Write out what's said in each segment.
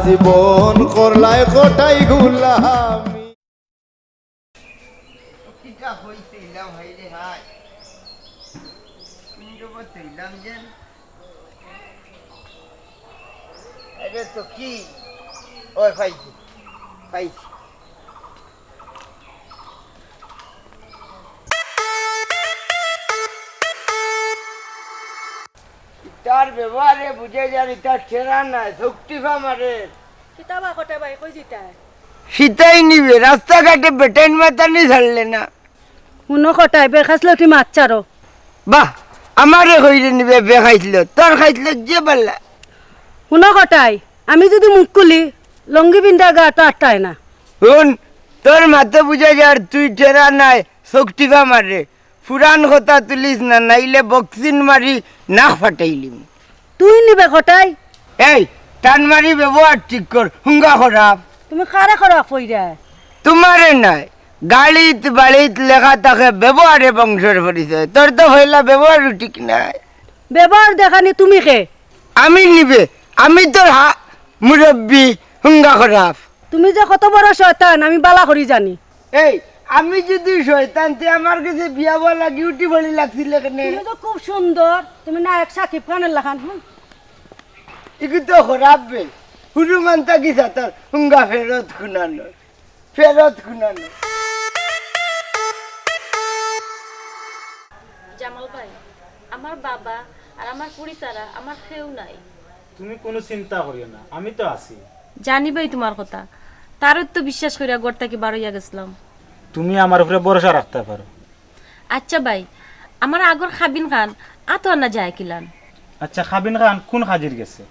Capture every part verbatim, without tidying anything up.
জীবন করলায় কটাই গুলামি। কিতা কইছিলাম, হায় রে হায়। কুন জগত হইলাম যে। আরে তো কি? ওই পাইছি, পাইছি। ইতার ব্যবহারে বুঝা যার ইতার ঠেরা নাই, শক্তিফা মারে। কিতা বা কটাই ভাই, কই যিতায়? সিতাই নিবে, রাস্তাঘাটে বেটাইন মাতানি ছাড়লে না। হুনো কটাই, বেখাইছলো তি মাত ছাড়ো। বাহ, আমারে কইরে নিবে বেখাইছলো, তোর খাইছলো যে বালা। হুনো কটাই, আমি যুদি মুখ খুলি, লুঙ্গি পিন্দা গা তো আটকায় না। হুন, তোর মাতে বুঝা যার তুই ঠেরা নাই, শক্তিফা মারে। পুরান কথা তুলিস না, নাইলে বক্সিন মারি নাক ফাটাইলিম। তুই নিবে কটাই? এই, টান মারি ব্যবহার ঠিক কর, হুঙ্গা খারাপ। তুমি কারে খারাপ কইরায়? তুমারে নায়, গাড়িত বাড়িত লেখা থাকে ব্যবহারে বংশর পরিচয়। তোর তো পয়লা ব্যবহারও ঠিক নাই। ব্যবহার দেখানি তুমি কে? আমি নিবে, আমি তোর হা-, মুরব্বি, হুঙ্গা খারাপ। তুমি যে কত বড় শয়তান আমি বালা করি জানি। এই, আমি যুদি শয়তান, তে আমার গেছে বিয়া বওয়া লাগি উঠি পড়ি লাগছিলে কেনে? তুমি তো খুব সুন্দর, তুমি নায়ক শাকিব খানের লাখান। হুম। ইগু তো খারাপ বে, হুরু মানতা কি সাতার হুঙ্গা ফেরত খুনানো, ফেরত খুনানো। জামাল ভাই, আমার বাবা আর আমার ফুড়ি ছাড়া আমার কেউ নাই। তুমি কুনু চিন্তা করিও না, আমি তো আছি। জানি ভাই তুমার কথা, তারও তো বিশ্বাস করিয়া ঘর থাকি বারইয়া গেছলাম। তুমি আমার উপরে ভরসা রাখতা পারো। আচ্ছা ভাই, আমার আগর কাবিন খান আতো আনা যায় কিলান? আচ্ছা, কাবিন খান কুন কাজির গেছে?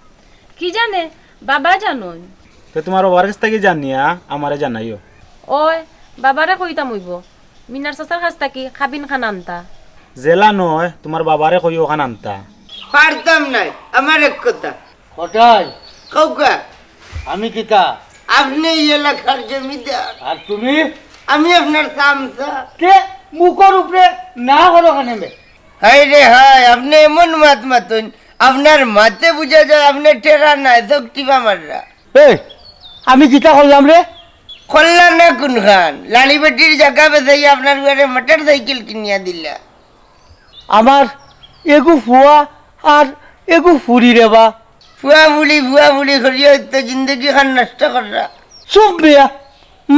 কি জানে, বাবা জানইন। তে তুমার বাবার গেছ থাকি জানিয়া আমারে জানাইও। ওই, বাবারে কইতাম অইবো, মিনার চাচার গেছ থাকি কাবিন খান আনতা। জেলা নয়, তুমার বাবারে কইও অখান আনতা। পারতাম নায়, আমার এক কথা। কটাই? কউক্কা। আমি কিতা? আপনে এই এলাকার জমিদার। আর তুমি? আমি আপনার চামচা। কে? মুখর উপরে না করো কেনে বে? হায় রে হায়, আপনে এমন মাত মাতইন, আপনার মাতে বুঝা যায় আপনে ঠেরা নায়, শক্তিফা মাররা। এই, আমি কিতা করলাম রে? করলা না কুনখান? লাড়ি বেটির জাগা বেচাইয়া আপনার ঘরে মোটর সাইকেল কিনিয়া দিলা। আমার এগু ফুয়া আর এগু ফুড়ি রে বা। ফুয়া ফুড়ি, ফুয়া ফুড়ি করিয়া তো জিন্দেগি খান নষ্ট কররা। চুপ মিয়া,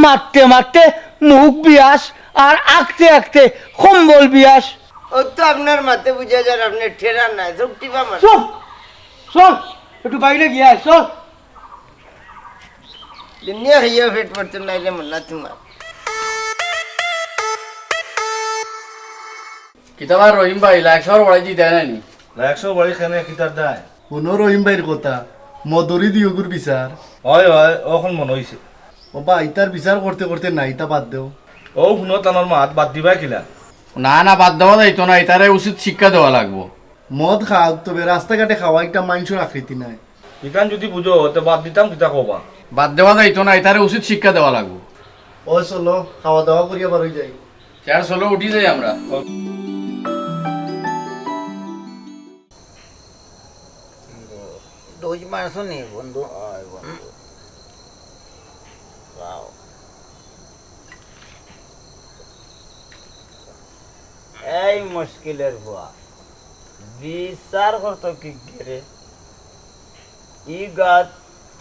মাততে মাততে মুখ বিয়াস আর আঁকতে আঁকতে কম্বল বিয়াস। ও তো আপনার মাতে বুঝা যার আপনে ঠেরা নায়, শক্তিফা মাররা। চুপ, চল, একটু বাইরে গিয়া আয়, চল। দুনিয়া খাইয়া পেট ভরতো নাইলে মোল্লা তুমার। কিতা বা রহিম ভাই, লাইক শহর বাড়াই দিতে নানি? লাইক শহর বাড়ি কেনে, কিতার দায়? হুনো রহিম ভাইর কথা, মদরি দিওগুর বিচার। অয়, অয়, অখন মনো অইছে। ও বা, ইতার বিচার করতে করতে না, ইতা বাদ দেও। ও হুনো, তানর মাত বাদ দিবা কিলা? না, না, বাদ দেওয়া যাইতো না, ইতারে উচিত শিক্ষা দেওয়া লাগবো। মদ খাউক, তবে রাস্তাঘাটে খাওয়া একটা মাইনষর আকৃতি নায়। ইখান যুদি বুঝো, তে বাদ দিতাম কিতা কও বা? বাদ দেওয়া যাইতো না, ইতারে উচিত শিক্ষা দেওয়া লাগবো। ও চলো, খাওয়া দাওয়া করিয়া বারই যাই। স্যার, চলো, উঠি যাই আমরা। দোষ মারছো নি, বন্ধু? অয়, বন্ধু। যাও। এই মুশকিলের ফুয়া, বিচার করতো কি গেরে? ই গাত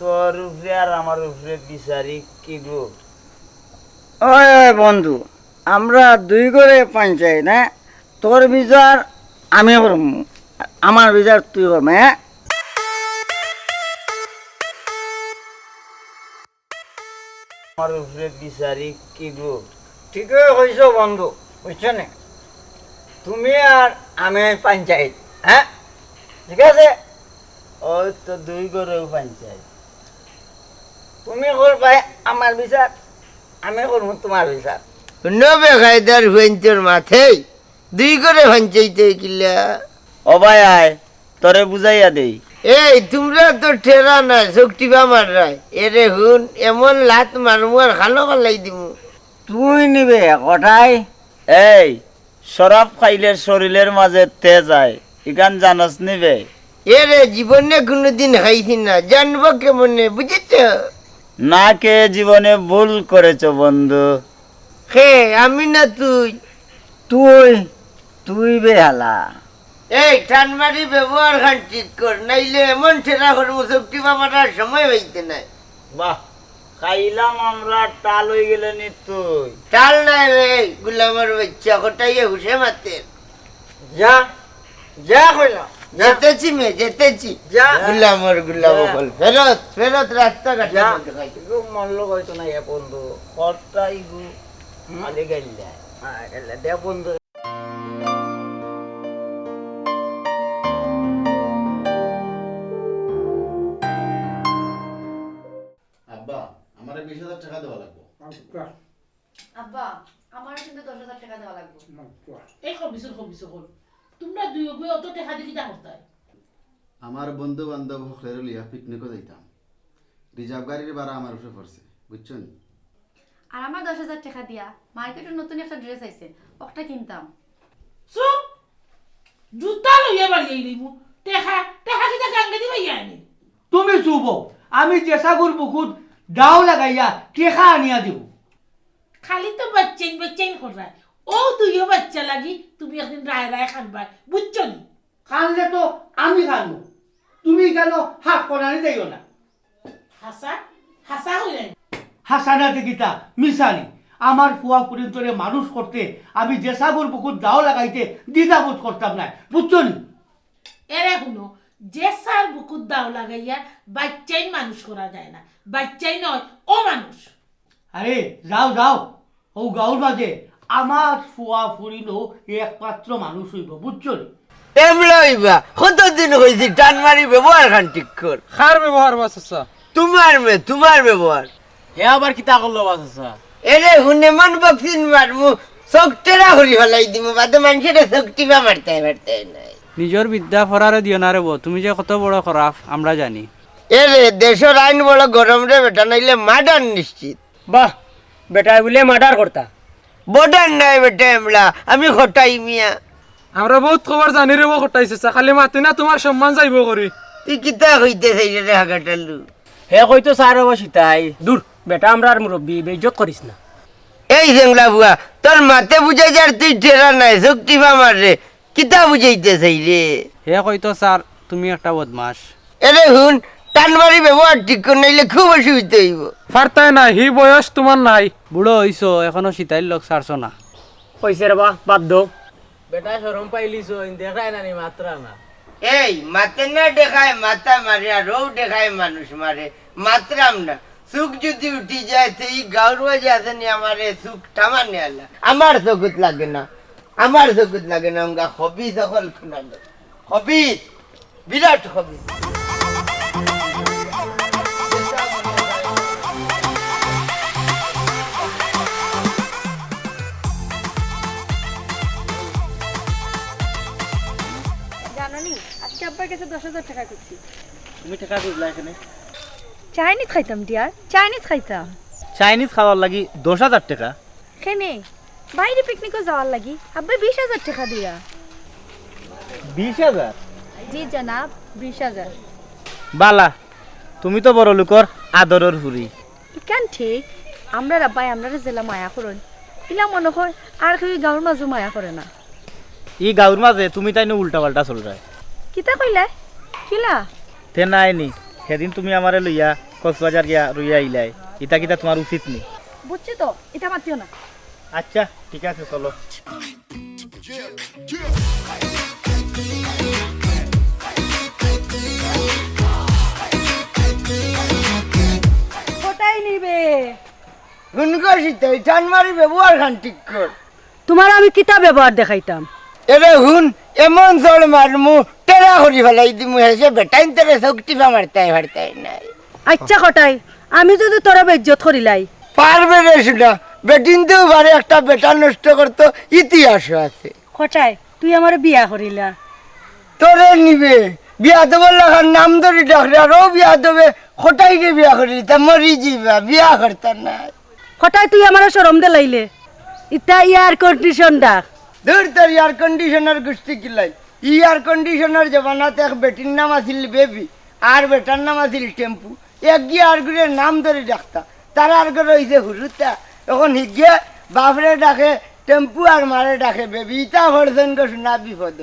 তোর উপরে আর আমার উপরে বিচারি কি গো? ওই, ওই বন্ধু, আমরা দুই ঘরে পঞ্চায়েত, হ্যাঁ? তোর বিচার আমি করমু, আমার বিচার তুই করমু, হ্যাঁ? আমার উপরে বিচারি কি গো? ঠিকই কইছো বন্ধু, বুঝছো নি? তুমি আর আমি পঞ্চায়েত, হ্যাঁ? ঠিক আছে? ওই তো দুই ঘরেউ পঞ্চায়েত। তুমি করবায় আমার বিচার, আমি করমু তুমার বিচার। হুনো বেকায়দার ফুয়াইন্তর মাত, দুই ঘরে পঞ্চায়েত অয় কিলা? ও ভাই আয়, তোরে বুঝাইয়া দেই। এই, তুমরা তো ঠেরা নায়, চোখ টিপা মাররায়। এরে হুন, এমন লাত মারমু আর খালো ফালাই দিমু। তুই নিবে কটাই? এই, শরাব খাইলে শরীলের মাঝে তেজ আয়, ইখান জানস নি বে? এরে জীবনে কুনুদিন খাইছি না, জানবো কেমনে, বুঝছো? না কে জীবনে ভুল করেছ বন্ধু। কে, আমি না তুই? তুই, তুই বেহালা। এই টান মারি ব্যবহার খান ঠিক কর, নাইলে এমন ঠেলা করমু চোখ টিপা মারার সময় পাইতে নায়। বাহ, খাইলাম আমরা, টাল অইগেলে নি তুই। টাল নায় রে, গুলামর বাইচ্চা, কটাইয়ে হুশে মাতের। যা, যা কইলাম, যা। যেতেছি মে, যেতেছি। যা। গুলামর গুলাম যা। অকল। ফেরত, ফেরত রাস্তাঘাটে যা। বন্ধ খাই। ইগু মল্ল কইতো না এ বন্ধু। কটাই গু। হুম? আলে গেল যায়। আ, গেল দে বন্ধু। আব্বা, আমারে বিশ হাজার টেকা দেওয়া লাগবো। আব্বা, আমারও কিন্তু দশ হাজার টেকা দেওয়া লাগবো। এই খবিসুর খবিস অকল, তুমরা দুইওগুয়ে অত টেকা দি কিতা করতায়? আমার বন্ধু বান্ধব হকলেরে লইয়া পিকনিকো যাইতাম। রিজার্ভ গাড়ির ভাড়া আমার উপরে পড়ছে, বুঝছো নি? আর আমার দশ হাজার টেকা দিয়া মার্কেটো নতুন একটা ড্রেস আইছে, অকটা কিনতাম। চুপ! জুতা লইয়া বাড়ি আইলিমু। টেকা, টেকা কিতা গাঙ্গে দিবা ইয়ানি? তুমি চুপ অও। আমি যেসাগুর বুকুত দাও লাগাইয়া টেকা আনিয়া দিমু। খালি তো বাইচ্চাইন বাইচ্চাইন কররায়। অউ দুইও বাইচ্চা লাগি তুমি একদিন রায় রায় কানবায়, বুঝছো নি? কানলে তো আমি কানমু। তুমি কেনে হাক করানি যাইও না। হাছা? হাছা কইরায়? হাছা না তে কিতা, মিছা নি। আমার ফুয়া ফুরিন্তরে মানুষ করতে আমি যেসাগুর বুকুত দাও লাগাইতে দ্বিধাবোধ করতাম নায়, বুঝছো নি? এরে হুনো, যেসার বুকুত দাও লাগাইয়া বাইচ্চাইন মানুষ করা যায় না, বাইচ্চাইন অয়, অমানুষ। আরে, যাও, যাও, অউ গাউর মাজে আমার ফুয়া ফুরিন অউ একমাত্র মানুষ অইবো, বুঝছো নি? এমলা অইবা, কতদিন কইছি টান মারি ব্যবহার খান ঠিক কর। কার ব্যবহার বা চাচা? তুমার মে, তুমার ব্যবহার। হে আবার কিতা করলো বা চাচা? এরে হুন, এমন বক্সিং মারমু, চোখ টেরা করি ফালাই দিমু, বাদে মানষরে চোখ টিপা মারতায় পারতায় নায়। নিজর বিদ্যা ফরারে দিও না রে বো, তুমি যে কত বড় খরাপ আমরা জানি। এরে, দেশর আইন বড় গরম রে বেটা, নাইলে মার্ডার নিশ্চিত। বাহ, বেটায় বুলে মার্ডার করতা। বর্ডার নায় বেটা এমলা, আমি কটাই মিয়া। আমরা বউত খবর জানি রে বো কটাই চাচা, খালি মাতি না তুমার সম্মান যাইবো করি। তুই কিতা কইতে চাইরে রে হাগাটালু? হে কইতো চার অবো সিতাই। দূর, বেটা আমরার মুরব্বি, বেইজ্জত করিস না। এই জেংলা বুয়া, তোর মাতে বুঝাই যার তুই টেরা নায়, চোখ টিপা মাররে। কিতা বুঝাইতে চাইরে? হে কইতো চার, তুমি একটা বদমাশ। এরে হুন, টান মারি ব্যবহার ঠিক কর, নাইলে খুব অসুবিধা অইবো। পারতায় না, হি বয়স তুমার নাই। বুড়ো অইছো, এখনো সিতাইর লগ ছাড়ছো না। অইছে রে বা, বাদ দেও। বেটা শরম পাইলিছো, ইন দেখায় না নি মাতরা না। এই, মাতে না দেখায়, মাথা মারে, আর অউ দেখায় মানুষ মারে, মাতরাম না। চোখ যুদি উঠি যায়, তে ই গাউর মাজে আছে নি আমারে চোখ টামানে আলা। আমার চকুত লাগে না, আমার চকুত লাগে না, অঙ্গা খবিস অকল খুনালো। খবিস। বিরাট খবিস। জানো নি, আজকে আব্বার কাছে দশ হাজার টেকা খুজছি। তুমি টেকা খুজলা কেনে? চাইনিজ খাইতাম, ডিয়ার, চাইনিজ খাইতাম। চাইনিজ খাওয়ার লাগি দশ হাজার টেকা? কেনে? বাইরে পিকনিকো যাওয়ার লাগি আব্বায় বিশ হাজার টেকা দিরা। বিশ হাজার? জি জনাব, বিশ হাজার। বালা, তুমি তো বড় লোকর আদরর ফুরি। ইখান ঠিক, আমরার আব্বায় আমরারে যেলা মায়া করইন, ইলা মনো কয় আর কেউ ই গাউর মাজেও মায়া করে না। ই গাউর মাজে তুমি তাইন উল্টা পাল্টা চলরায়। কিতা কইলায়? কিলা? তে নায় নি, হেদিন তুমি আমারে লইয়া কক্সবাজার গিয়া রইয়া আইলায়, ইতা কিতা তুমার উচিত নি? বুঝছি তো, ইতা মাতিও না। আচ্ছা, ঠিক আছে, চলো। কটাই নিবে? হুন গো সিতাই, টান মারি ব্যবহার খান ঠিক কর। তুমার আমি কিতা ব্যবহার দেখাইতাম? এরে হুন, এমন জড় মারমু, টেরা করি ফালাই দিমু, হেষে বেটাইন্তরে চোখ টিপা মারতায় পারতায় নায়। আচ্ছা কটাই, আমি যুদি তোরে বেইজ্জত করিলাই? পারবে রে সোনা, বেটিন্তেউ পারে একটা বেটা নষ্ট করতো, ইতিহাসও আছে। কটাই, তুই আমারে বিয়া করিলা? তোরে নিবে, বিয়াদবর লাখান নাম ধরি ডাকরে, আর অউ বিয়াদবে কটাইরে বিয়া করিলিতা, মরি যিবা, বিয়া করতা নায়। কটাই তুই আমারে শরম দেলাইলে, ইতা air condition ডাক। দূর তোর air condition-র গুষ্টি কিলাই। ই এয়ার কন্ডিশনর জমানাত এক বেটির নাম আছিল বেবি, আর বেটার নাম আছিল টেম্পু। একগি আরগুরে নাম ধরি ডাকতা, তারার ঘর অইছে হুরুতা। অখন হিগে বাপরে ডাকে টেম্পু আর মারে ডাকে বেবি, ইতা হরজন গো শুনা বিপদ।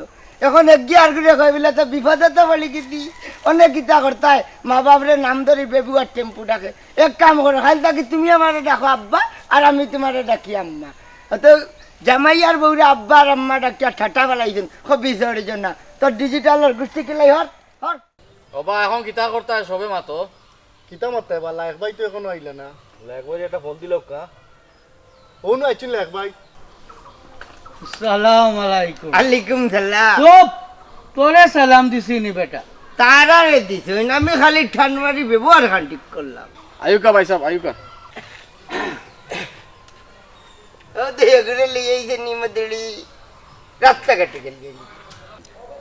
অখন একগি আরগুরে কয় বলে তো বিপদে তো বলি গেছি। অনেক কিতা করতায়, মা বাপরে নাম ধরি বেবু আর টেম্পু ডাকে। এক কাম করো, কাইল থাকি তুমি আমারে ডাকো আব্বা, আর আমি তুমারে ডাকি আম্মা। অত জামাই আর বউরে আব্বা আর আম্মা ডাকিয়া ঠাটা ফালাইছইন, খবিছর জনা। তোর ডিজিটালর গুষ্টি কিলাই হর, হর। ওবা, অখন কিতা করতায় সবে মাতো? কিতা মাততায় বা, লায়েক ভাই তো অখনো আইলা না। লায়েক ভাই একটা ফোন দিল কা? অনো আইছইন লায়েক ভাই। সালাম আলাইকুম। আলাইকুম সালাম। চুপ! তোরে সালাম দিছি নি বেটা? তারারে দিছইন, আমি খালি ঠানমারি ব্যবহার খান ঠিক করলাম। আইউক্কা ভাইসাব, আইউক্কা। ও দেহ ঘুরে লইয়া এই যে নিমদুড়ি রাস্তাঘাটে গেল।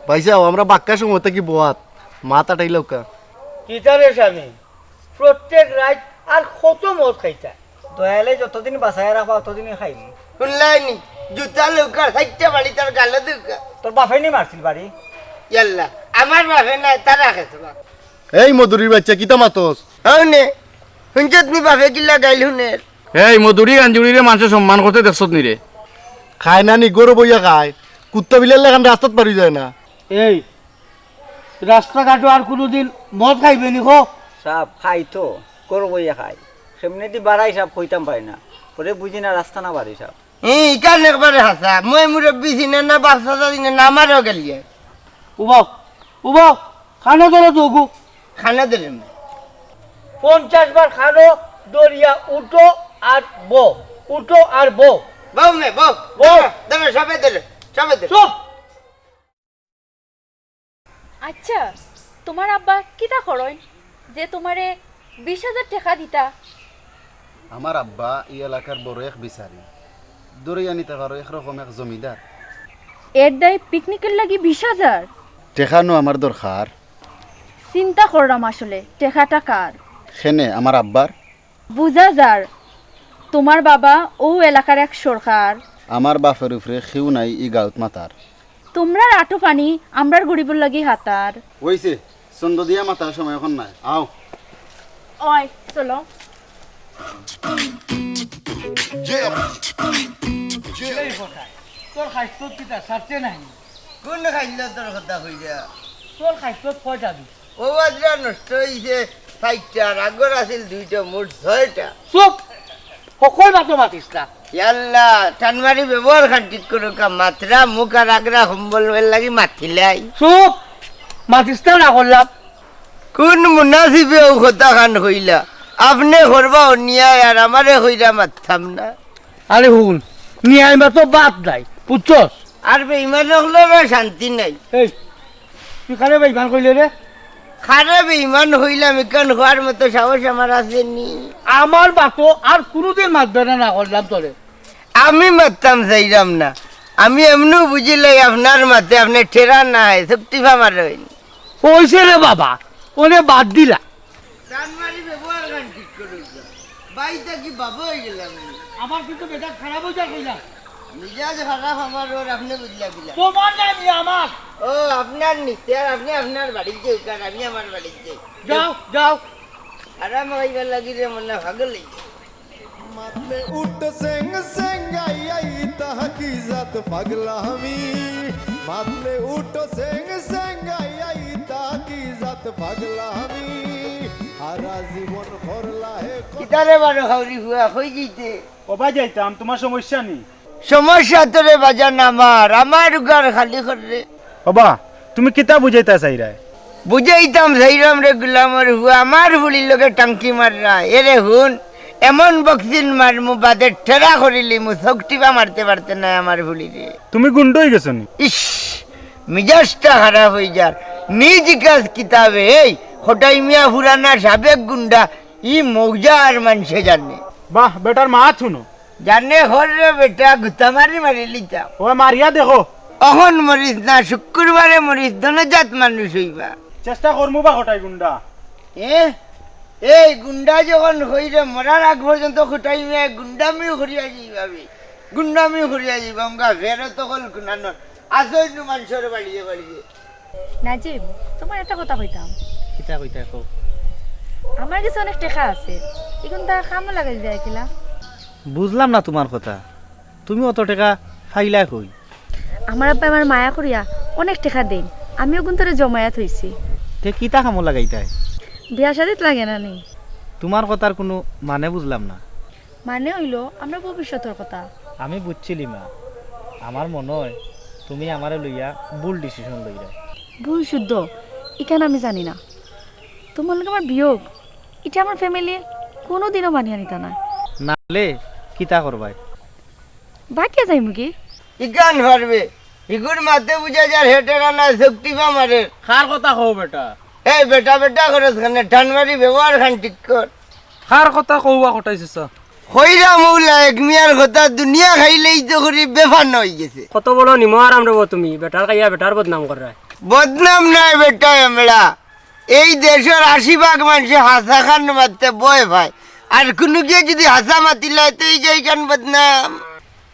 ভাইসাব, আমরা বাক্কা সময় থাকি বওয়াত, মাত আটাইলাউক্কা। কিতা রে স্বামী, প্রত্যেক রাইত আর কত মদ খাইতা? দয়ালে যতদিন বাঁচাইয়া রাখবা, অতদিনই খাইমু। হুনলায়নি, জুতা লউক্কা, চাইরটা বাড়ি তার গালো দেউক্কা। তোর বাপে নি মারছিল বাড়ি? ইয়াল্লা, আমার বাপে নায়, তারা খেছে বা। এই মদুরির বাইচ্চা, কিতা মাতস? অউ নে, হুনছত নি বাপে কিলা গাইল হুনের? এই মদুরি গাঞ্জুড়িরে মানষে সম্মান করতে দেখছত নি রে? খায় না নি, ঘরো বইয়া খায়। কুত্তা বিলাইর লাখান রাস্তাত পারি যায় না। এই, রাস্তাঘাটো আর কুনুদিন মদ খাইবে নি কো? সাব, খাই তো, ঘরো বইয়া খাই। কেমনেদি বাড়াই সাব কইতাম পারি না। পরে বুঝি না রাস্তা না বাড়ি সাব। ই, ইখান একবারে হাছা। মই মুরব্বি চিনে না, বাপ চাচা চিনে না, আমারেও গাইল। উবাও, উবাও, কানো ধরো তো ওগু। কানো ধরে না। পঞ্চাশ বার কানো ধরিয়া উঠো আর বও, উঠো আর বও। বও মে, বও। বও। ধরো, ধরো, সবে ধরো, সবে ধরো। চুপ! আচ্ছা, তুমার আব্বা কিতা করইন যে তুমারে বিশ হাজার টেকা দিতা? আমার আব্বা ই এলাকার বড় এক বিচারি, ধরিয়া নিতে পারো একরকম এক জমিদার। এর দায় পিকনিকর লাগি বিশ হাজার? টেকা নু আমার দরকার। চিন্তা কররাম আসলে টেকাটা কার। কেনে আমার আব্বার? বুঝা যার, তুমার বাবা অউ এলাকার এক সরকার। আমার বাপর উপরে কেউ নাই ই গাউত মাতার। তুমরার আটো পানি, আমরার গরিবর লাগি হাতার। অইছে, ছন্দ দিয়া মাতার সময় অখন নায়। আও। অয়, চলো। এই কথা, তোর খাইছত কিতা সারছে নাই? কোন খাইল তোর কথা কইরা? তোর খাইছত কয়টা দিন? অউ আজরা নষ্ট অইছে চাইরটা, আর আগর আছিল দুইটা, মোট ছয়টা। চুপ! হকল মাতো মাতিস না। ইয়াল্লা, টানমারি ব্যবহার খান ঠিক করো কা, মাতরা মুখ আর আগরা কম্বল এর লাগি মাতিলাই। চুপ! মাতিস না, না করলাম। কোন মুনাসিবে অউ কথা খান কইলা? আপনে করবা অন্যায় আর আমারে কইরা মাততাম না। আরে হুন, ন্যায় মাতো বাদ নাই, বুঝছস? আর বেইমান অকলরও শান্তি নাই। এই, তুই কারে বেইমান কইলে রে? কারে বেইমান কইলাম, ইখান কওয়ার মতো সাহস আমার আছে নি। আমার মাতো আর কুনুদিন মাতবে না, না করলাম তোরে। আমি মাততাম চাইরাম না, আমি এমনেউ বুঝিলাই আপনার মাতে আপনে ঠেরা নায়, শক্তি পামার হইনি। অইছে রে বাবা, অনে বাদ দিলা। টানমারি ব্যবহার খান ঠিক করো। বাইটা কি বাবা অই গেলাম নি? আমার কিন্তু মেজাজ খারাপ অই যায় কইলাম। মিজাজ খারাপ আমার, ওর আপনে বুঝলা কিলা? তোমার না নি আমার। ও, আপনার নি, তে আর আপনে আপনার বাড়িত যাউক্কা, আমি আমার বাড়িত যাই। যাও, যাও। আরাম অইবার লাগি রে মনে পাগল অই। মাতলে উঠো সেং সেং আই আই, তাহা কি জাত পাগলামি। মাতলে উঠো সেং সেং আই আই, তাহা কি জাত পাগলামি। হারা জীবন করলা হে কিতারে বারো খাউরি ফুয়া, কই যাইতে? ওবা যাইতাম, তোমার সমস্যা নি? সমস্যা তো রে বাজান আমার, আমার উগার খালি কররে। ওবা, তুমি কিতা বুঝাইতা চাইরায়? বুঝাইতাম চাইরাম রে গুলামর ফুয়া, আমার ফুড়ির লগে টাংকি মাররা। এরে হুন, এমন বক্সিং মারমু বাদে ঠেরা করিলিমু, চোখ টিপা মারতে পারতে নায় আমার ফুড়িরে। তুমি গুন্ডা অই গেছো নি? ইস, মিজাজটা খারাপ অই যার। নি জিকাস কিতাবে, এই খটাই মিয়া ফুরানা সাবেক গুন্ডা, ই মৌজার মানষে জানে। বাহ, বেটার মাত হুনো। জানে হর রে বেটা, গুতা মারি মারি লিতাম। ও মারিয়া দেখো। অখন মরিস না, শুক্রবারে মরিস, দনজাত মানুষ অইবা। চেষ্টা করমু বা খটাই গুন্ডা। এ? এই গুন্ডা যখন কইরে মরার আগ পর্যন্ত খটাই মিয়া গুন্ডামিও করিয়া যাইবা বে। গুন্ডামিও করিয়া যাইবা, আমগা ফেরত অকল কুনানোর। আছইন নু মানষর বাড়িয়ে বাড়িয়ে। নাজিম, তুমার একটা কথা কইতাম। কিতা কইতায় কও? আমার গেছে অনেক টেকা আছে, ইগুন তা কামো লাগাইল যায় কিলা? বুঝলাম না তুমার কথা, তুমি অত টেকা পাইলায় কই? আমার আব্বায় আমার মায়া করিয়া অনেক টেকা দেইন, আমি অগুন তারে জমাইয়া থইছি। তে কিতা কামো লাগাইতায়? বিয়া শাদিত লাগে না নি? তুমার কথার কুনু মানে বুঝলাম না। মানে অইলো আমরার ভবিষ্যতর কথা। আমি বুঝছি লিমা, আমার মনো অয় তুমি আমারে লইয়া ভুল decision লইরায়। ভুল শুদ্ধ, ইখান আমি জানি না। তুমার লগে আমার বিয়োগ, ইটা আমার family কুনুদিনও মানিয়া নিতা নায়। নাইলে কিতা করবায়? ভাগিয়া যাইমুগি। ইখান পারবে, ইগুর মাতে বুঝা যার হে টেরা নায়, চউখ টিপা মারের। কার কথা কও বেটা? এই বেটা বেটা করস কেনে, ঠান মারি ব্যবহার খান ঠিক কর। কার কথা কও বা কটাই চাচা? কইরা মৌলা এক মিয়ার কথা, দুনিয়া খাইলেই তো করি বেফান অই গেছে। কত বড় নিমো আরাম রে বা তুমি, বেটার খাইয়া বেটার বদনাম কররায়। বদনাম নায় বেটা এমড়া, এই দেশর আশি ভাগ মানষে হাছা খান মাততে ভয় পায়, আর কুনুগিয়ে যুদি হাছা মাতিলায় তো ইখান বদনাম।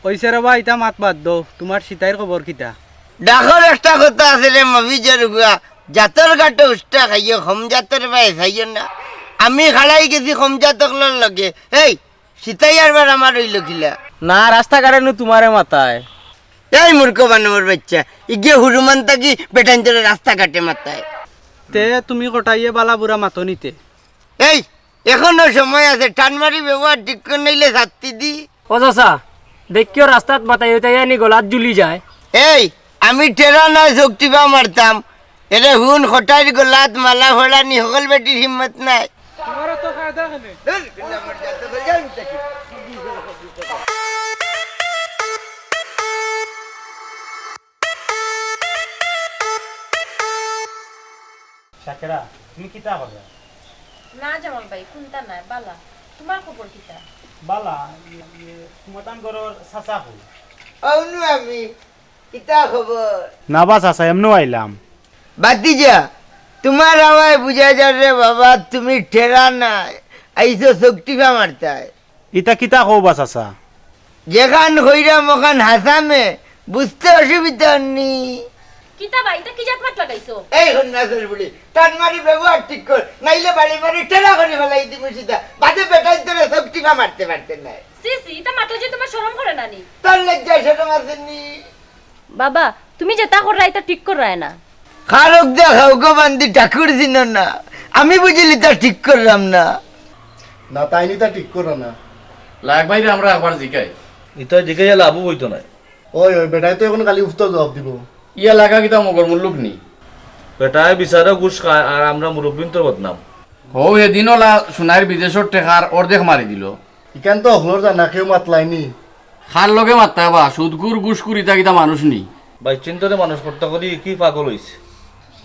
অইছে রে বা, ইতা মাত বাদ দেও, তুমার সিতাইর খবর কিতা? ডাকর একটা কথা আছে রে মফিজর গুয়া, জাতর কাটে উষ্টা খাইও, কম জাতর বায় খাইও না। আমি খাড়াই গেছি কম জাত অকলর লগে। এই, সিতাই আরবার আমার অইলো কিলা? না, রাস্তাঘাটে নু তুমারে মাতায়। এই মূর্খ বানমর বাইচ্চা, ইগে হুরুমান থাকি বেটাইন্তরে রাস্তাঘাটে মাতায়। তে তুমি কটাইয়ে বালা বুরা মাতো নিতে। এই, এখনো সময় আছে, ঠান মারি ব্যবহার ঠিক কর, নাইলে শাস্তি দি। ও চাচা, দেখিও রাস্তাত মাতাই উতাই আনি গলাত ঝুলি যায়। এই, আমি টেরা নায়, চউখ টিপা মারতাম। এরে হুন, কটাইর গলাত মালা ফড়ানি হকল বেটির হিম্মত নাই। তোমারও তো খাওয়া দাওয়া নেই। ধুর, বিল্লা মর যা, তো যাই উঠে কি? শাকেরা, তুমি কিতা করো? না জামাল ভাই, কুনতা নায়, বালা। তুমার খবর কিতা? বালা, ইয়ে, ইয়ে, তুমাতান ঘরর চাচা কই? অউনু আমি, কিতা খবর? না বা চাচা, এমনেউ আইলাম। বাতিজা, তুমার আওয়ায় বুঝা যার রে বাবা, তুমি টেরা নায়, আইছো চউখ টিপা মারতায়। ইতা কিতা কও বা চাচা? যেখান কইরাম অখান হাছামে, বুঝতে অসুবিধা নি। কিতা বা, ইতা কি জাত মাত লাগাইছো? এই হন্নাসর বুড়ি, ঠান মারি ব্যবহার ঠিক কর, নাইলে বাড়ি মারি টেরা করি ফালাই দিমু সিধা। বাদে বেটাইন্তরে চউখ টিপা মারতে পারতে নায়। ছি ছি, ইতা মাতলে যে তুমার শরম করে না নি? তোর লজ্জা শরম আছে নি? বাবা, তুমি যেতা কররায়, ইতা ঠিক কররায় না। খারক দে খাও গো বান্দি, ঠাকুর চিনো না। আমি বুঝিলি তা ঠিক কররাম না। না, তাইন ইতা ঠিক কররা না। লাখ ভাইরে আমরা একবার জিকাই। ইতা জিকাইয়া লাভ অইতো নায়। ওই, ওই, বেটায় তো অখন খালি উফতো জবাব দিবো। ইয়া লাগা কিতা মগর মুল্লুক নি? বেটায় বিচারো ঘুষ খায়, আর আমরা মুরব্বিন্তর বদনাম। হউ, এদিন অলা সোনাইর বিদেশর টেকার অর্ধেক মারি দিলো। ইখান তো হকলর জানা, কেউ মাতলায় নি। কার লগে মাততায় বা? সুদখুর, ঘুষখুর, ইতা কিতা মানুষ নি? বাইচ্চাইন্তরে মানুষ করতা করি কি পাগল অইছে?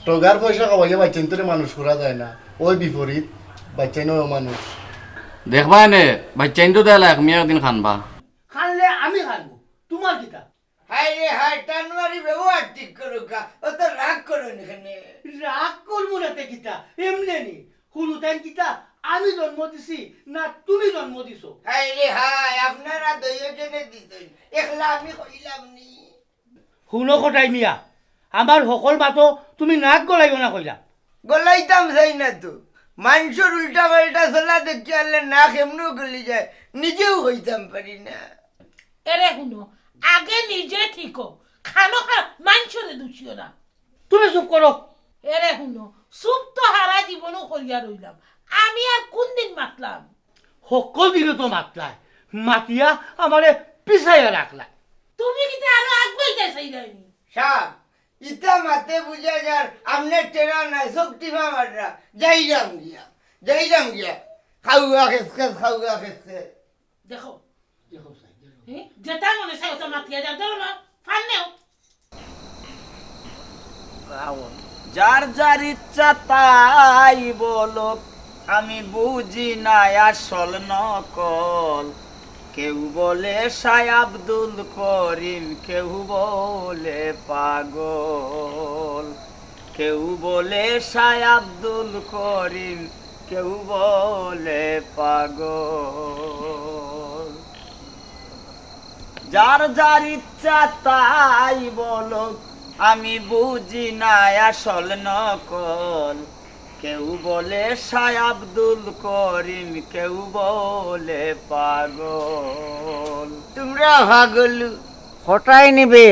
ঠগার পয়সা খাওয়াইয়া বাইচ্চাইন্তরে মানুষ করা যায় না। ওই বিপরীত, বাইচ্চাইনও মানুষ। দেখবায় নে, বাইচ্চাইন্তে তো এলা এক মিয়া একদিন কানবা। কানলে আমি কানমু, তুমার কিতা? হায় রে হায়, ঠান মারি ব্যবহার ঠিক করউক্কা, অত রাগ করইন কেনে? রাগ করমু না তে কিতা, এমনে নি। হুরুতাইন কিতা আমি জন্ম দিছি না তুমি জন্ম দিছো? হায় রে হায়, আপনারা দুইওজনে দিছইন, একলা আমি কইলাম নি। হুনো কটাই মিয়া, আমার হকল মাতো তুমি নাক গলাইও না কইলাম। গলাইতাম চাই না তো, মানষর উল্টা পাল্টা চলা দেখিয়ালে নাক এমনেউ গলি যায়, নিজেউ কইতাম পারি না। এরে হুনো, আগে নিজে ঠিক অও, খানোখা মানষরে দুষিও না। তুমি চুপ করো। এরে হুনো, চুপ তো হারা জীবনও করিয়া রইলাম, আমি আর কুনদিন মাতলাম? হকল দিনো তো মাতলায়, মাতিয়া আমারে পিছাইয়া রাখলায়। তুমি কিতা আরো আগুয়াইতায় চাইরায় নি? সাব, ইতা মাতে বুঝা যার, আপনে টেরা নায়, চউখ টিপা মাররা। যাইরাম গিয়া, যাইরাম গিয়া। খাওয়া খেস খেস, খাওয়া খেস খেস। দেখো, দেখো, হে? যেতা মনে চায় অতা মাতিয়া যার, ধরো না, ফান নেও। যার যার ইচ্ছা তাই বলুক, আমি বুঝি না আসল নকল। কেউ বলে শাহ আব্দুল করিম, কেউ বলে পাগল। কেউ বলে শাহ আব্দুল করিম, কেউ বলে পাগল। যার যার ইচ্ছা তাই বলুক, আমি বুঝি না আসল নকল। কেউ বলে শাহ আব্দুল করিম, কেউ বলে পাগল। তোমরা পাগল। কটাই নিবে?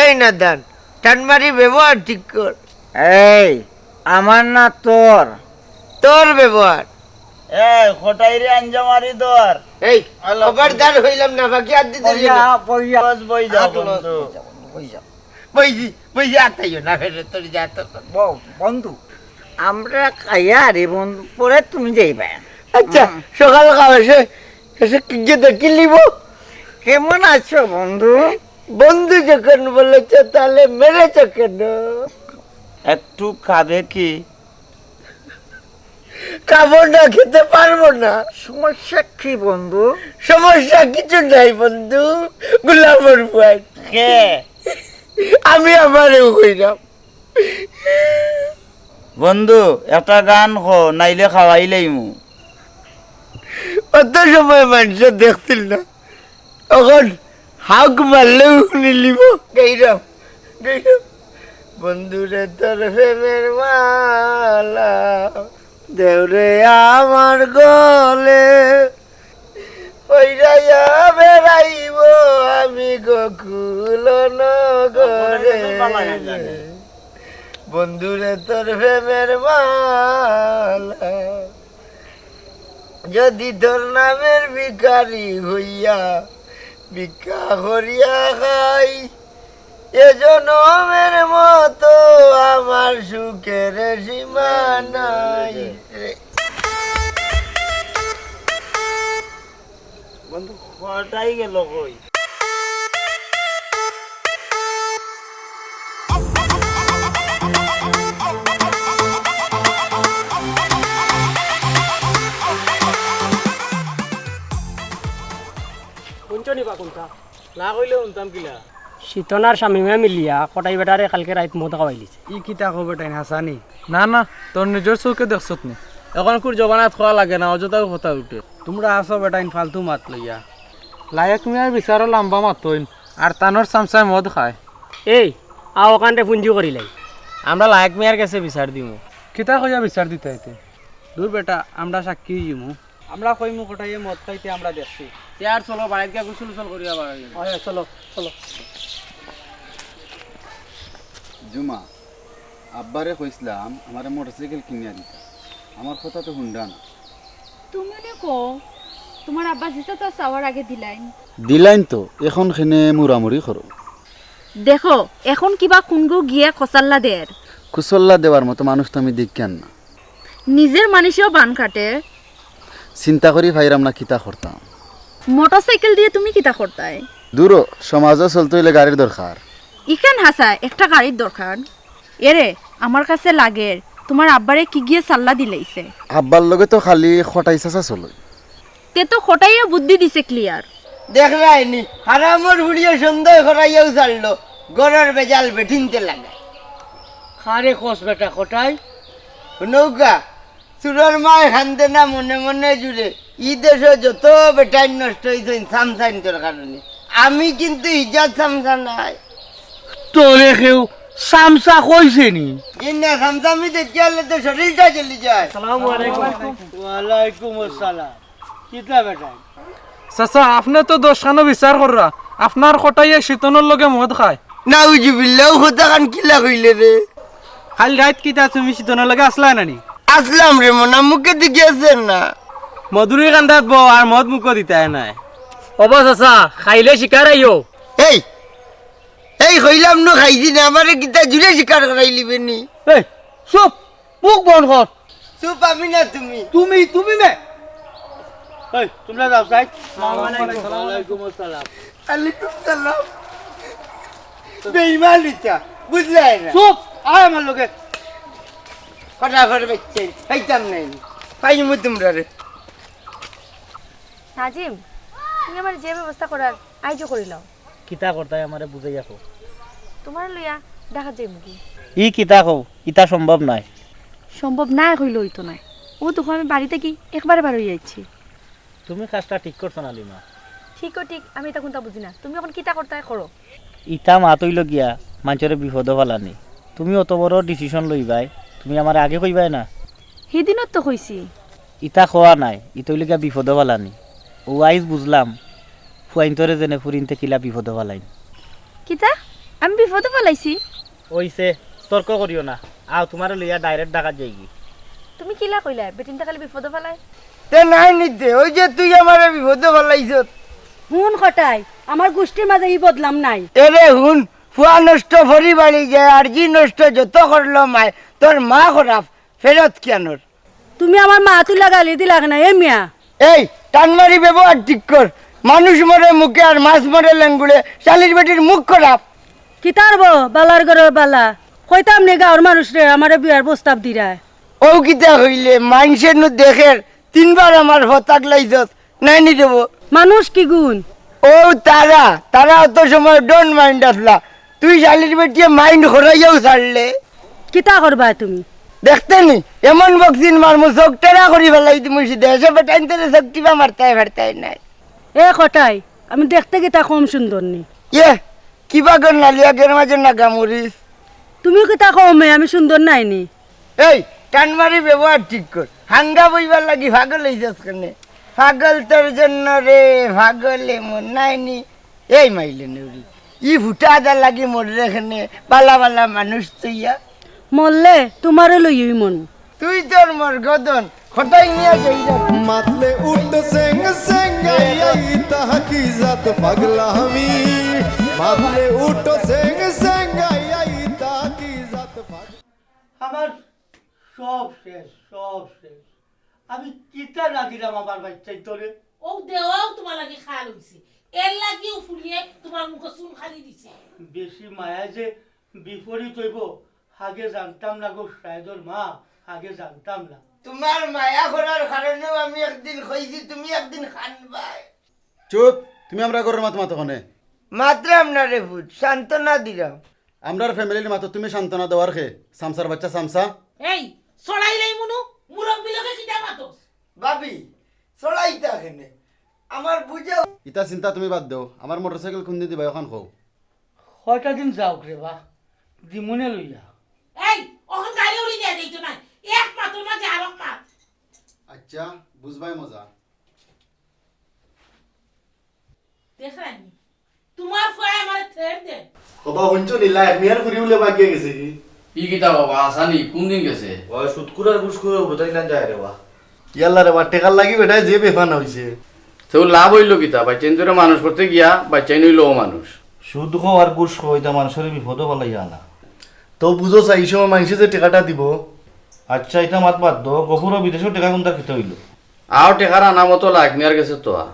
এই নাদান, টান মারি ব্যবহার ঠিক কর। এই, আমার না তোর? তোর ব্যবহার। এই, কটাইরে আঞ্জা মারি ধর। এই, আল্লাহ। খবরদার হইলাম না, বাকি আর দিতে বইয়া, বইয়া। বস, বই যাও, আট লস বন্ধু। বই যাও, বই যাও। বই দি, বই যা, তাইও না, ফেরে তোর যা তো। বউ, বন্ধু, আমরা খাইয়া রে বন্ধু, পরে তুমি যাইবা। আচ্ছা, হুম। সকাল খাওয়া শেষ, এসে কি গিয়ে দেখি লিব? কেমন আছো বন্ধু? বন্ধু যখন বলেছ, তাহলে মেরেছ কেন? একটু খাবে কি? খাবো না, খেতে পারবো না। সমস্যা কি বন্ধু? সমস্যা কিছু নাই বন্ধু, গোলামর ভাই। কে? আমি আমারেও কইরাম। বন্ধু, একটা গান ক, নাইলে খাওয়াই লাইমু। অত সময় মানুষ দেখছিল না, এখন হাউক মারলেও শুনিলিব। গাইরাম, গাইরাম। বন্ধুরে তোর প্রেমের মালা, দেওরে আমার গলে, পইরাইয়া বেড়াইব আমি গোকুল নগরে। বন্ধুরে তোর প্রেমের মালা, যদি তোর নামের ভিখারি হইয়া ভিক্ষা করিয়া খাই, এ জনমের মতো আমার সুখের সীমা নাই। বন্ধু, কটাই গেল কই? হুনছো নি বা কুনটা? না কইলে হুনতাম কিলা? শীতন আর শামিমে মিলিয়া কটাই বেটারে কালকে রাইত মদ খাওয়াইলিছে। ই কিতা কও বেটাইন, হাছা নি? না, না, তোর নিজর চউখে দেখছত নি? অখনকুর জমানাত কওয়া লাগে না, অযথাও কথা উঠে। তুমরা আছো বেটাইন ফালতু মাত লইয়া। লায়েক মিয়ার বিচারও লাম্বা মাতইন, আর তানর চামচায় মদ খায়। এই, আও অখানরে পুঞ্জি করিলাই। আমরা লায়েক মিয়ার গেছে বিচার দিমু। কিতা কইয়া বিচার দিতায় তে? দূর বেটা, আমরা সাক্ষী অইযিমু। আমরা কইমু কটাইয়ে মদ খাইতে আমরা দেখছি। তে আর চলো, বাড়িত গিয়া গোসল-উসল করিয়া বাড়ি যাই। অয়, চলো, চলো। জুমা, আব্বারে কইছলাম আমারে মোটরসাইকেল কিনিয়া দিতা, আমার কথা তো হুনরা না। তুমি নে কও, তুমার আব্বা যেতা তো চাওয়ার আগে দিলাইন। দিলাইন তো, এখন কেনে মুড়ামুড়ি করো? দেখো, এখন কিবা কুনগু গিয়া কছাল্লা দের। কুছাল্লা দেওয়ার মতো মানুষ তো আমি দেখিয়ার না। নিজর মানষেও বান কাটে। চিন্তা করি পাইরাম না কিতা করতাম। মোটরসাইকেল দিয়া তুমি কিতা করতায়? দুরো, সমাজো চলতে অইলে গাড়ির দরকার। ইখান হাছা, একটা গাড়ির দরকার। এরে, আমার কাছে লাগের, তুমার আব্বারে কিগিয়ে চাল্লা দিলাইছে। আব্বার লগে তো খালি কটাই চাচা চলে। তে তো কটাইয়ে বুদ্ধি দিছে clear। দেখরায়নি, হারামর ফুড়িয়ে সন্দেহ করাইয়াউ ছাড়লো, ঘরর বেজাল বেটিন্তে লাগায়। কারে কস বেটা কটাই? নৌকা, চুরর মায় কান্দে না মনে মনে জুরে। ই দেশো যত বেটাইন নষ্ট অইছইন চামচাইন্তর কারণে। আমি কিন্তু ইজাত চামচা নায়। তোরে কেউ চামচা কইছে নি? জি না, চামচা আমি দেখিয়ালে তো শরীরটা জ্বলি যায়। আসসালামু আলাইকুম। ওয়ালাইকুম আসসালাম। কিতা বেটাইন? চাচা, আপনে তো দশখানো বিচার কররা, আপনার কটাইয়ে শীতনর লগে মদ খায়। নাউজুবিল্লাহ, অউ কথাখান কিলা কইলে রে? কাইল রাইত কিতা তুমি শীতনর লগে আছলায় না নি? আছলাম রে মনা, মুখেদি গেছে না। মধুরীকান্দাত বও আর মদ মুখো দিতায় নায়। ওবা চাচা, খাইলে শিকার আইও। এই, এই কইলাম নু খাইছি না, আমারে কিতা জুরে শিকার করাইলিবে নি? এই, চুপ! মুখ বন্ধ কর। চুপ আমি না তুমি। তুমি, তুমি নে। এই, তুমরা যাও, সাইড। আসসালামু আলাইকুম। ওয়ালাইকুম আসসালাম। ওয়ালাইকুম সালাম। বেইমান ইটা, বুঝলায় না? চুপ, আয় আমার লগে। ফটাফট বেচছেন, খাইতাম নাই। পাইমু তুমরারে। নাজিম, তুমি আমার যে ব্যবস্থা করার, আইজও করিলাও। কিতা করতায় আমারে বুঝাইয়া কও। তুমারে লইয়া ঢাকাত যাইমুগি। ই কিতা কও, ইতা সম্ভব নায়। সম্ভব নায় কইলে অইতো নায়। অউ দেখো আমি বাড়ি থাকি একবারে বার অইয়া আইছি। তুমি কাজটা ঠিক করছো না লিমা। ঠিকও ঠিক, আমি ইতা কুনতা বুঝি না। তুমি অখন কিতা করতায় করো। ইতা মাত অইলো গিয়া মানষরে বিপদো ফালানি। তুমি অত বড় decision লইবায়, তুমি আমারে আগে কইবায় না? হিদিনও তো কইছি। ইতা কওয়া নায়, ইতা অইলো গিয়া বিপদো ফালানি। অউ আইজ বুঝলাম, ফুয়াইন্তরে যেনে ফুরিন্তে কিলা বিপদো ফালাইন। কিতা? আমি বিপদো ফালাইছি? অইছে, তর্ক করিও না। আও, তুমারে লইয়া direct ঢাকাত যাইগি। তুমি কিলা কইলায়, বেটিন্তে খালি বিপদো ফালায়? তে নায় নি তে, অউ যে তুই আমারে বিপদো ফালাইছত। হুন কটাই, আমার গুষ্টির মাঝে ই বদনাম নাই। এরে হুন, ফুয়া নষ্ট ফরি বাড়ি যায়, আর জি নষ্ট যত করলো মায়, তোর মা খরাপ, ফেরত কিয়ানোর। তুমি আমার মা তুইলা গালি দিলা কেনে, এ মিয়া? এই, টান মারি ব্যবহার ঠিক কর। মানুষ মরে মুখে আর মাছ মরে লেঙ্গুড়ে, শালির বেটির মুখ খরাপ। কিতা করবো, বালার ঘরর বালা। কইতাম নি গাঁওর মানুষরে, আমারে বিয়ার প্রস্তাব দিরায়। অউ কিতা কইলে, মাইনষে নু দেখের, তিনবার আমার ফত আগলাইছস, নায় নি দেবো। মানুষ কিগুন? অউ তারা, তারা অত সময় don't mind আছলা, তুই শালির বেটিয়ে mind করাইয়াউ ছাড়লে। কিতা করবায় তুমি? দেখতে নি, এমন বক্সিন মারমু, চোখ টেরা করি ফালাই দিমু সিধা। এসে বেটাইন্তরে চোখ টিপা মারতায় ফারতায় নায়। এ কটাই, আমি দেখতে কিতা কম সুন্দর নি? ইয়ে, কিবা গর নালিয়া গের মাঝে নাগা মরিস। তুমিও কিতা কও মে, আমি সুন্দর নায় নি? এই, টান মারি ব্যবহার ঠিক কর। হাঙ্গা বইবার লাগি পাগল অইছস কেনে? পাগল তোর জন্য রে, পাগল এমন নায় নি। এই মাইলে নেউরি, ই ফুটা আদার লাগি মররে কেনে, বালা বালা মানুষ তুইয়া। মরলে তুমারে লইয়াউ মরমু। তুই তোর মর গদন, খটাই নিয়া যাই রে। মাতলে উঠো সেং সেং গাইয়া, ইতা কি জাত পাগলামি। মাতলে উঠো সেং সেং গাইয়া, ইতা কি জাত পাগলামি। আমার সব শেষ, সব শেষ। আমি কিতা না দিলাম আমার বাইচ্চাইন্তরে। অউ দেওয়াও তুমার লাগি খাল অইছে, এর লাগিউ ফুরিয়ে তুমার মুখো চুন খালি দিছে। বেশি মায়া যে বিপরীত অইবো, আগে জানতাম না গো শাহেদর মা, আগে জানতাম না। তুমার মায়া করার কারণেউ আমি একদিন কইছি, তুমি একদিন কানবায়। চুপ, তুমি আমরার ঘরর মাত মাতো কেনে? মাতরাম না রে পুত, সান্ত্বনা দিরাম। আমরার familyর মাতো তুমি সান্ত্বনা দেওয়ার কে? সামসার বাইচ্চা সামসা। এই, চড়াইলাই মনু, মুরব্বি লগে কিতা মাতস? ভাবি, চড়াইতা কেনে? আমার বুঝা ইতা চিন্তা তুমি বাদ দেও, আমার motorcycle কুনদিন দিবায় অখান কও। কয়টা দিন যাউক রে বা, দিমুনে লইয়া। এই, অখন গাড়ি উড়ি দিয়া যাইতো না, এক মাতর মাঝে আরক মাত। আচ্ছা, বুঝবায় মজা। দেখরায়নি, তুমার ফুয়ায় আমারে threat দেয়। ওবা, হুনছো নি, লায়েক মিয়ার ফুরি বুলে ভাগিয়া গেছে গি। ই কিতা বাবা, আসানি, কুনদিন গেছে? ওই সুদখুর আর ঘুষখুর, হুরুতাই লান যায় রে বা। ইয়াল্লা রে বা, টেকার লাগি বেটায় যে বেফানা অইছে। তেউ লাভ অইলো কিতা? বাইচ্চাইন্তরে মানুষ করতে গিয়া, বাইচ্চাইন অইলো অমানুষ। সুদ খাও আর ঘুষ খাও, ইতা মানষরে বিপদো ফালাইয়া আনা। তো বুঝো চাই, ই সময় মাইনষে যে টেকাটা দিবো। আচ্ছা, ইতা মাত বাদ দেও, গফুরর বিদেশর টেকা কুনতা কিতা অইলো? আও টেকার আনামতো লায়েক মিয়ার গেছে তো আ।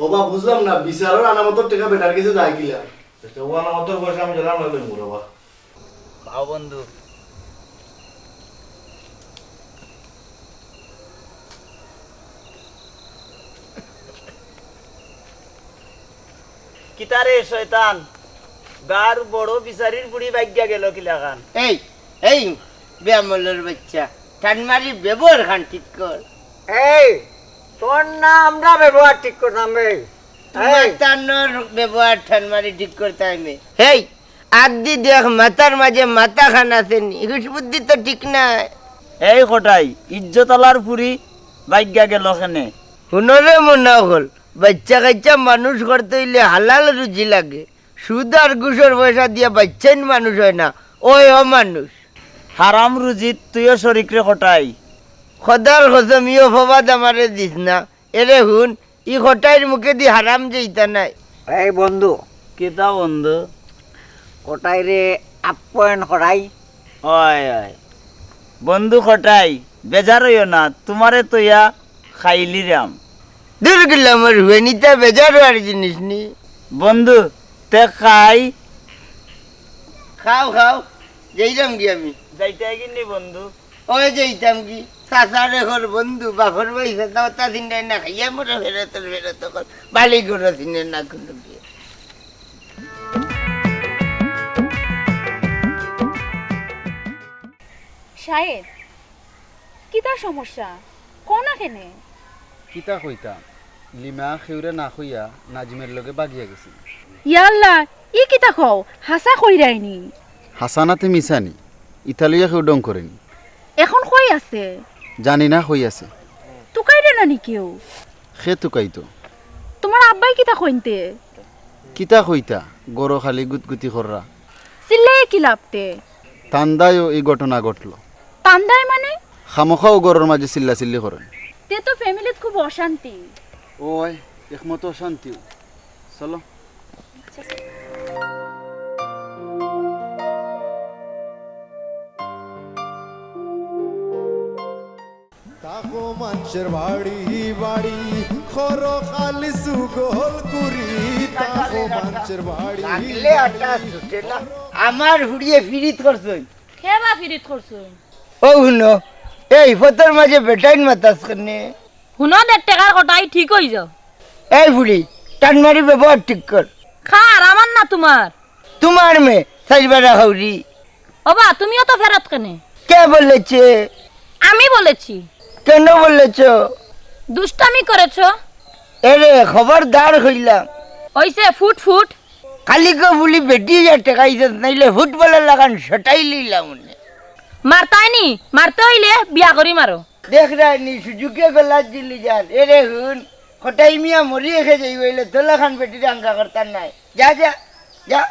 ওবা, বুঝলাম না, বিচারর আনামতর টেকা বেটার গেছে যায় কিলা? আচ্ছা, অউ আনামতর পয়সা আমি গেলাম না লইমু রে বা। খাও বন্ধু। কিতারে শয়তান, গাঁওর বড় বিচারির ফুরি ভাগিয়া গেল কিলাখান? এই, এই, বেয়ামলর বাইচ্চা, টান মারি ব্যবহার খান ঠিক কর। এই, তোর না আমরা ব্যবহার ঠিক করতাম রে। তুমার এই। তানোর ব্যবহার টান মারি ঠিক করতাম নে। হেই, আদি দেখ মাথার মাঝে মাথা খান আছে নি, হুশ বুদ্ধি তো ঠিক নাই। এই কটাই, ইজ্জত আলার ফুরি ভাগিয়া গেল কেনে? হুনো রে মুনা অকল, বাইচ্চা কাইচ্চা মানুষ করতে অইলে হালাল রুজি লাগে। সুদ আর ঘুষর পয়সা দিয়া বাইচ্চাইন মানুষ অয় না, অয় অমানুষ। হারাম রুজিত তুইও শরিক রে কটাই। খোদার কসম, ই অপবাদ আমারে দিস না। এরে হুন, ই কটাইর মুখেদি হারাম যাইতা নায়। এই বন্ধু। কিতা বন্ধু? কটাইরে আপ্যায়ন করাই। অয়, অয়। বন্ধু কটাই, বেজার অইও না, তুমারে তইয়া খাইলিরাম। দুর গুলামর হুয়েনিতা বেজার অওয়ার জিনিস নি। বন্ধু, তে খাই। খাও, খাও, যাইরাম গি আমি। যাইতায় গি নি বন্ধু? অয় যাইতাম গি, চাচারে কর বন্ধু, বাপর বাড়ি চাচা, অতা চিন্তায় না খাইয়া মরে ফেরত, ফেরত কর, বালি গরু চিনে না কুনু গিয়া। শাহেদ, কিতা সমস্যা? কও না কেনে? কিতা কইতাম? লিমা কেউরে না কইয়া নাজিমের লগে বাগিয়া গেছিল। ইয়াল্লা, ই কিতা কও? হাছা কইরায়নি? হাছা নাতে মিছানি, ইতা লইয়া কেউ ঢং করেনি। এখন কই আছে? জানি না কই আছে। তুকাইরে না নি কেউ? কে তুকাইতো? তুমার আব্বায় কিতা কইনতে? কিতা কইতা, ঘরো খালি গুতগুতি কররা। চিল্লাইয়া কি লাভতে? তান্দায়ও ই ঘটনা ঘটলো। তান্দায় মানে? খামোখাও ঘরর মাঝে চিল্লাচিল্লি করইন। তে তো ফ্যামিলিত খুব অশান্তি। ওই, একমত অশান্তি। চলো। তাকো মানষের বাড়ি বাড়ি, খরো খালি সুগল করি। তাকো মানষের বাড়ি লাগলে আটা ছুটে না। আমার হুড়িয়ে ফিরিত করছইন। কে বা ফিরিত করছইন? ও হুনো, এই ফতর মাঝে বেটাইন মাতাস কেনে? হুনো, দের টেকার কটাই ঠিক অই যাও। এই ফুড়ি, টান মারি ব্যবহার ঠিক কর। কার, আমার না তুমার? তুমার মেয়ে, সাইবার খাউরি। ওবা, তুমিও তো ফেরত কেনে? কে বলেছে? আমি বলেছি। কেন বলেছ? দুষ্টামি করেছ। এরে, খবরদার কইলাম। অইছে, ফুট ফুট। খালি কো বুলি বেটি যা টেকাইছত, নাইলে ফুটবলের লাগান ছটাই লইলাম উনি। মারতায়নি, মারতে অইলে বিয়া করি মারো। দেখরায়নি, সুযোগে গলাত জিলি যার। এরে হুন, কটাই মিয়া মরি এসে যাই অইলে তোলাখান বেটির আঙ্কা করতার নাই। যা, যা, যা।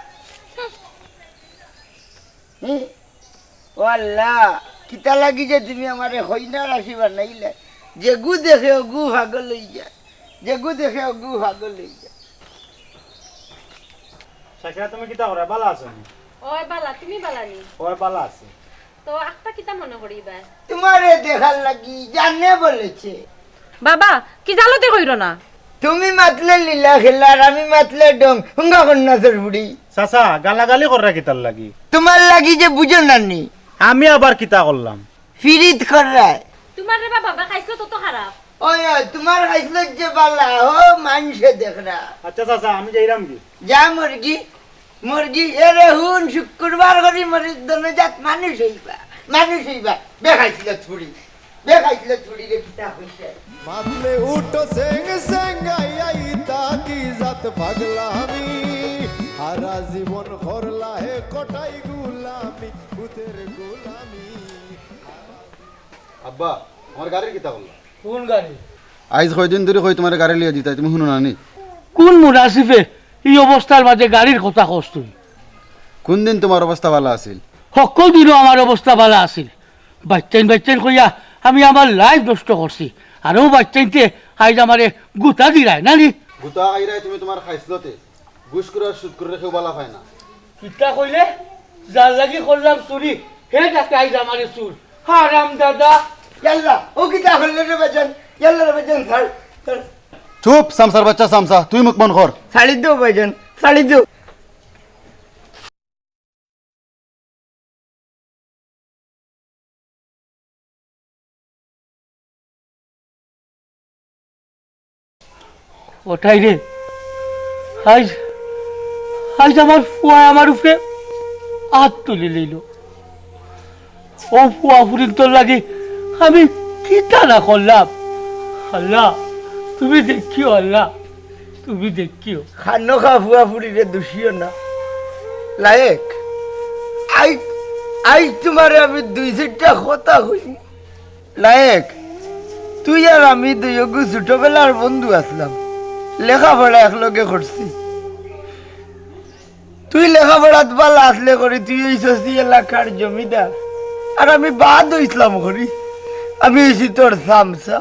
হুম। ও আল্লাহ, কিতা লাগি যে তুমি আমারে হইনা রাশি বানাইলে? যেগু দেখে ওগু পাগল অই যায়, যেগু দেখে ওগু পাগল অই যায়। শাকিরা, তুমি কিতা করো? বালা আছো নি? ওই বালা, তুমি বালা নি? ওই বালা আছি। তো আখতা কিতা মনে করি বা? তোমারে দেখার লাগি জানে বলেছে। বাবা, কি জালতি কইরো না। তুমি মাতলে লীলা খেলা আর আমি মাতলে ঢং, হুঙ্গা কন্যা চোর বুড়ি। চাচা, গালাগালি কররা কিতার লাগি? তোমার লাগি যে বুঝো না নি। আমি আবার কিতা করলাম? ফিরিত কররায়। তোমার রে বাবা, খাইছলত তো খারাপ। ওই, ওই, তোমার খাইছলত যে বালা, ও মানষে দেখরা। আচ্ছা চাচা, আমি যাইরাম কি? যা মুরগি, মুরগি, এরে হুন, শুক্রবার করি মরির দনে জাত মানুষ অইবা, মানুষ অইবা। বেখাইছলত ফুড়ি, বেখাইছলত ফুড়ি রে, কিতা কইছে? মাতলে উঠো সেং সেং গাইয়া ইতা কি জাত পাগলামি, হারা জীবন করলা হে কটাই গুলামি, ভূতের গুলামি। আব্বা, আমার গাড়ির কিতা করলা? কোন গাড়ি? আইজ কয়দিন ধরি কই তোমার গাড়ি লইয়া দিতায়, তুমি হুনো না নি? কোন মুনাসিবে ই অবস্থার মাঝে গাড়ির কথা কস তুই? কোন দিন তোমার অবস্থা বালা আছিল? হক্কল দিনও আমার অবস্থা বালা আছিল। বাইচ্চাইন বাইচ্চাইন কইয়া আমি আমার life নষ্ট করছি। আর অউ বাইচ্চাইন্তে আইজ আমারে গুতা দিরায়, না নি? গুতা খাইরায় তুমি তোমার খাইছলতে। ঘুষ করি আর সুদ করি কেউ বালা পায় না। কিতা কইলে? যার লাগি করলাম চুরি, হে ডাকে আইজ আমারে চুর। হারাম দাদা। ইয়াল্লা, ও কিতা করলে রে বাজান? ইয়াল্লা রে বাজান, ছাড়, ছাড়। চুপ, সামসার বাচ্চা সামসা, তুই মুখ বন্ধ কর। ছাড়ি দেও বাজান, ছাড়ি দেও। ওটাই রে, আইজ, আইজ আমার ফুয়ায় আমার উপরে আত তুলি লইল। ও ফুয়া ফুরিন্তর লাগি আমি কিতা না করলাম? আল্লাহ, তুমি দেখিও আল্লাহ। তুমি দেখিও। খানো খা ফুয়া ফুরিরে দুষিও না। লায়েক, আইজ, আইজ তোমারে আমি দুই চাইরটা কথা কই। লায়েক, তুই আর আমি দুইওগু ছোটবেলার বন্ধু আছলাম, লেখাপড়া একলগে করছি। তুই লেখাপড়াত বালা আছলে করি, তুই অইছস ই এলাকার জমিদার, আর আমি বাদ অইছলাম করি, আমি অইছি তোর সামসা।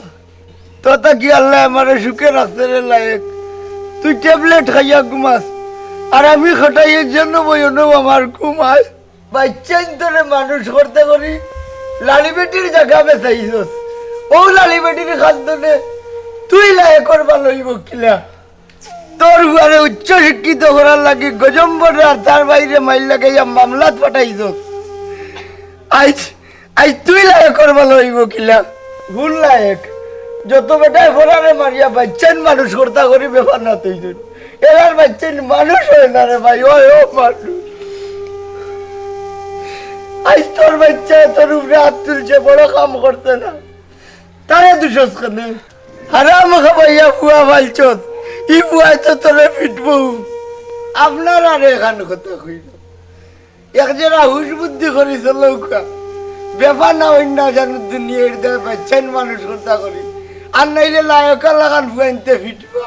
তো তা কি আল্লায় আমারে সুখে রাখছে রে লায়েক? তুই ট্যাবলেট খাইয়া ঘুমাস, আর আমি খাটাইয়ে যেন বই অনো আমার ঘুম আয়। বাইচ্চাইন্তরে মানুষ করতে করি লালি বেটির জাগা বেচাইছস। অউ লালি বেটির খান্দনে তুই লায়েকর বালা অইবো কিলা? তোর ফুয়ারে উচ্চ শিক্ষিত করার লাগি গজম্বররে আর তার ভাইরে মাইর লাগাইয়া মামলাত পাঠাইছস। আইজ, আইজ তুই লায়েকর বালা অইবো কিলা? হুন লায়েক, যত বেটায় ফুয়ারে মারিয়া বাইচ্চাইন মানুষ করতা করি ব্যাপার না তুই তুই। এরার বাইচ্চাইন মানুষ অয় না রে ভাই, অয় ও মানুষ। আইজ তোর বাইচ্চায় তোর উপরে আত তুলছে, বড় কাম করছে না। তারে দুষস কেনে? হারাম খাবাইয়া পুয়া পালছস, ই পুয়ায় তো তোরে পিটবো। আপনারারে এখান কথা কইল, এক জেরা হুশ বুদ্ধি করি চলউক্কা। বেফা না অইন না জানো দুনিয়ার দেয় বাচ্চাইন মানুষ কথা করি, আর নাইলে লায়কা লাগান পুয়াইন্তে পিটবা।